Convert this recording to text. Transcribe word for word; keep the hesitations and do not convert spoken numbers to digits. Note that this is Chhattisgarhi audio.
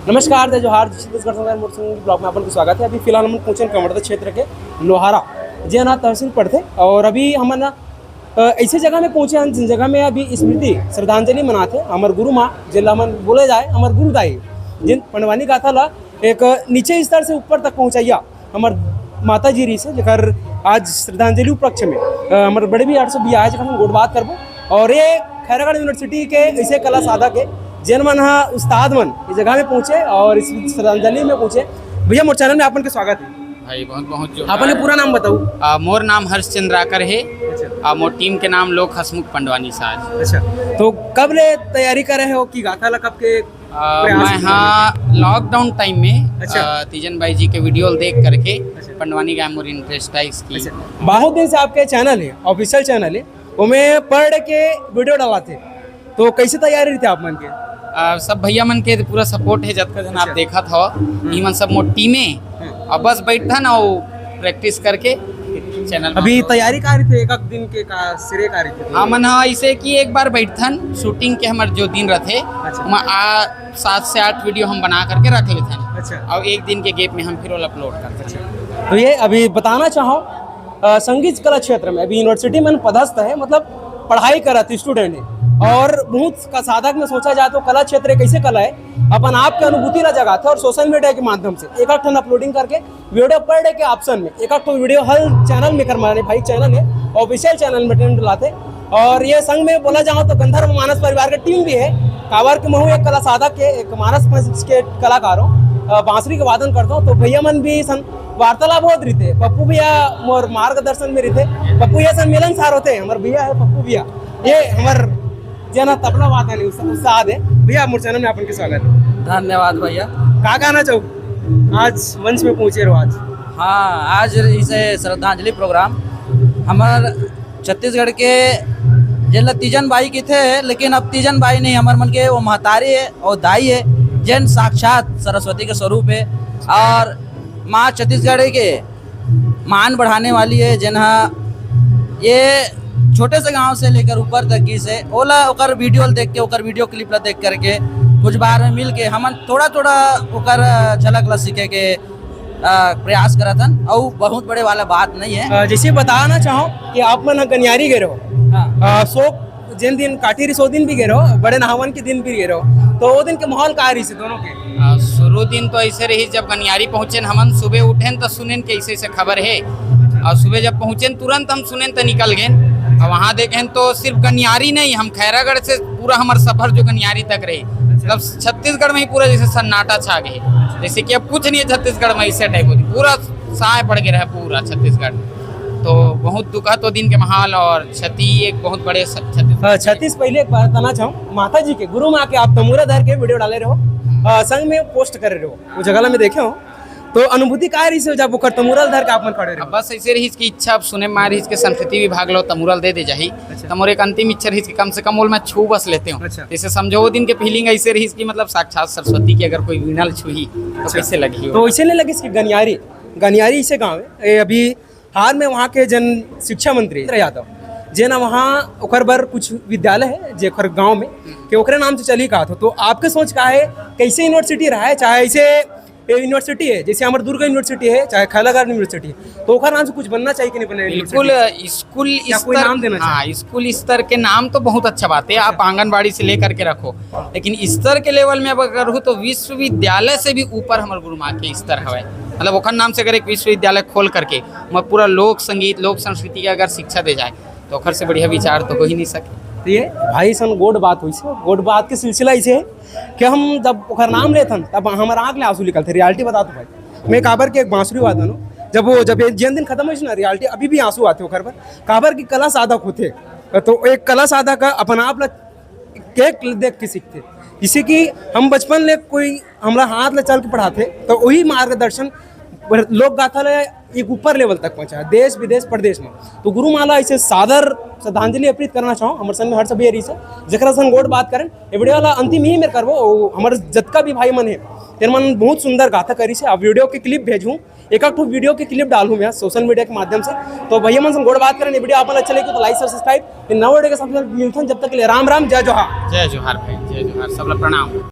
नमस्कार, जय जोहार, जय छत्तीसगढ़ संगवारी, मोर संग vlog में आपन के स्वागत है। अभी फिलहाल हमन पहुंचे हन कवर्धा क्षेत्र के लोहारा, जे ना तहसील पड़थे, और अभी हमन ना, अ, ऐसे जगह में पहुंचे हन, जिन जगह में अभी स्मृति श्रद्धांजलि मनाथे हमर गुरु माँ, जेला हमन बोले जाए हमर गुरु दाई, जिन पंडवानी गाथा ला एक नीचे स्तर से ऊपर तक पहुंचाइया हमर माता जी रहिस हे, जेकर आज श्रद्धांजलि उपलक्ष्य में, अ, हमर बड़े भैया आठ सौ भैया आए, जेकर हम गोठ बात करबो। और ये खैरागढ़ यूनिवर्सिटी के ऐसे कला साधक है, जेन मन हा उस्ताद मन इस जगह में पहुंचे और इस श्रद्धांजलि में पहुंचे। भैया, मोर चैनल में आपन के स्वागत है। भाई, बहुत बहुत जो आपन के पूरा नाम बताऊ। आ, मोर नाम हर्ष चंद्राकर है। अच्छा। आ, मोर टीम के नाम लोक हसमुख पंडवानी साज। अच्छा, तो कब ले तैयारी करे हो कि गाथा ला कब के आ, प्रयास मैं किया? हाँ, लॉकडाउन टाइम में, अच्छा। आ, तीजन बाई जी के वीडियो देख करके अच्छा। पंडवानी गाय मोर इंटरेस्ट आइस की। अच्छा, बहुत दिन से आपके चैनल है, ऑफिशियल चैनल है, ओमे पढ़ के वीडियो डालथे, तो कैसे तैयारी रहिथे आप मन के? आ, सब भैया मन के पूरा सपोर्ट है, जतका जन आप अच्छा। देखत हव, हम्म। ई मन सब मोर टीमे, हम्म। अब बस बैठन अउ प्रैक्टिस करके चैनल अभी में। तैयारी का रहिथे, एक एक दिन के का सिरे का रहिथे? हमन ह इसे कि एक बार बैठथन, शूटिंग के हमर जो दिन रथे, अच्छा। ओमा आ, सात से आठ वीडियो हम बना करके रख लेथन। अच्छा। अउ एक दिन के गैप में हम फिर ओला अपलोड करथन। अच्छा। तो ये अभी बताना चाहो, अ, संगीत कला क्षेत्र में अभी यूनिवर्सिटी में पदस्थ है, मतलब पढ़ाई करत स्टूडेंट है, और बहुत का साधक में सोचा जाए तो कला क्षेत्र एक ऐसे कला है, अपन आप के अनुभूति ला जगाथे और सोशल मीडिया के माध्यम से एक एक ठन अपलोडिंग करके वीडियो पर डे के ऑप्शन में एक एक ठो वीडियो हर चैनल में कर माने भाई, चैनल है, ऑफिशियल चैनल में ट्रेंड लाथे। और ये संग में बोला जाओ तो गंधर्व मानस परिवार के टीम भी है, काबर के महू एक कला साधक के, एक मानस पंच के कलाकार हूँ, अ, बांसुरी के वादन करता हूँ, तो भैया मन भी सन वार्तालाप होत रहिथे। पप्पू भैया मोर मार्गदर्शन में रहिथे, पप्पू भैया सन मिलनसार होथे, हमर भैया है पप्पू भैया, ये हमर जेन ह तबला वादन है, उस-, उस्ताद है। भैया, मोर चैनल में आपन के स्वागत है। धन्यवाद भैया। का कहना चाहो, आज मंच में पहुंचे रहो आज? हाँ, आज इसे श्रद्धांजलि प्रोग्राम हमर छत्तीसगढ़ के जेला तीजन बाई किथे, लेकिन अब तीजन बाई नहीं, हमर मन के वो महतारी है और दाई है, जेन साक्षात सरस्वती के स्वरूप है और माँ छत्तीसगढ़ के मान बढ़ाने वाली है, जेन हा ये छोटे से गांव से लेकर ऊपर तक की से ओला ओकर वीडियो देख के, ओकर वीडियो क्लिप ला देख करके कुछ बार में मिल के हमन थोड़ा थोड़ा ओकर झलक ला सीखे के, अ, प्रयास करत हन। अउ बहुत बड़े वाला बात नहीं है। अ, जैसे बताना चाहो कि आप मन ह गनियारी गए रहो, हाँ। अ, शौक जेन दिन काटी रहिस, ओ दिन भी गे रहो, बड़े नहावन के दिन भी गे रहो, तो ओ दिन के माहौल का रहिस दोनों के? आ, शुरू दिन तो ऐसे रहिस, जब गनियारी पहुंचेन हमन, सुबह उठेन तो सुनेन कि ऐसे ऐसे खबर है, और सुबह जब पहुंचेन तुरंत हम सुनेन तो निकल गेन। और वहां देखेन तो सिर्फ गनियारी नहीं, हम खैरागढ़ से पूरा हमर सफर जो गनियारी तक रही, मतलब छत्तीसगढ़ में ही पूरा जैसे सन्नाटा छा गए, जैसे कि अब कुछ नहीं है छत्तीसगढ़ में, ऐसे टाइप होती, पूरा साय पड़ के रहा पूरा छत्तीसगढ़। तो बहुत दुखद तो दिन के माहौल और क्षति एक बहुत बड़े स-, क्षति। हाँ, क्षति से पहले एक बात बताना चाहूँ, माता जी के गुरु माँ के आप तमूरा धर के वीडियो डाले रहो, हाँ। अ, संग में पोस्ट करे रहो, वो जगह ला मैं देखे हूँ। तो अनुभूति का रही से जब ओकर तमूरा धर के आप मन खड़े रहो? अब बस ऐसे रही कि इच्छा अब सुने मार रही कि संस्कृति विभाग लो तमूरा दे दे जाही। अच्छा। तो मोर एक अंतिम इच्छा रही कि कम से कम ओल मैं छू बस लेते हूँ। अच्छा। जैसे समझो वो दिन के फीलिंग ऐसे रही कि मतलब साक्षात सरस्वती की अगर कोई वीणा ल छुही तो अच्छा। कैसे लगी हो? तो ऐसे नहीं लगे कि गनियारी, गनियारी इसे गाँव है, ये अभी हाल में वहाँ के जन शिक्षा मंत्री इंद्र यादव, जेन ह वहाँ ओकर बर कुछ विद्यालय है, जेकर गांव में, कि ओकरे नाम से चली का, तो, तो आपके सोच का है, कैसे यूनिवर्सिटी रहा है, चाहे ऐसे ये यूनिवर्सिटी है, जैसे हमर दुर्ग यूनिवर्सिटी है, चाहे खैरागढ़ यूनिवर्सिटी है, तो ओकर नाम से कुछ बनना चाहिए कि नहीं बनना बिल्कुल, यूनिवर्सिटी? स्कूल क्या कोई स्तर, नाम देना हाँ, चाहिए? स्कूल स्तर के नाम तो बहुत अच्छा बात है, आप अच्छा। आंगनबाड़ी से लेकर के रखो, लेकिन स्तर के लेवल में अगर हो तो विश्वविद्यालय से भी ऊपर हमर गुरु माँ के स्तर हवे। मतलब ओखर नाम से अगर एक विश्वविद्यालय खोल करके, मतलब पूरा लोक संगीत, लोक संस्कृति के अगर शिक्षा दे जाए, तो ओखर से बढ़िया विचार तो हो ही नहीं सके। तो ये भाई सन गोठ बात होइस हे, गोठ बात के सिलसिला ऐसे है कि हम जब ओखर नाम लेथन, तब हमर आँख ले आंसू निकलथे। रियलिटी बता तो भाई, मैं काबर के एक बांसुरी वादन हूँ, जब वो, जब ये जेन दिन खत्म होइस ना, रियलिटी अभी भी आंसू आथे ओखर बर, काबर की कला साधक होथे, तो एक कला साधक ह अपन आप ला केक देख के सीखथे। जैसे कि हम बचपन ले कोई हमला हाथ ले चल के पढ़ाथे, तो वही मार्गदर्शन लोक गाथा ले एक ऊपर लेवल तक पहुंचा, देश विदेश प्रदेश में। तो गुरु माँ ला ऐसे सादर श्रद्धांजलि अर्पित करना चाहूँ, हमर संग में हर सभी रही से, जेकरा संग गोठ बात करें, ये वीडियो ला अंतिम ही में करबो। ओ, हमर जतका भी भाई मन है, तेन मन बहुत सुंदर गाथा करी से। अब वीडियो के क्लिप भेजूँ, एक एक ठो वीडियो के क्लिप डालूँ मैं सोशल मीडिया के माध्यम से। तो भैया मन संग गोठ बात करें, ये वीडियो आप मन अच्छा लगे तो लाइक, सब्सक्राइब, नवा वीडियो के साथ मिलथन, जब तक के लिए राम राम, जय जोहार। जय जोहार भाई, जय जोहार, सब ला प्रणाम।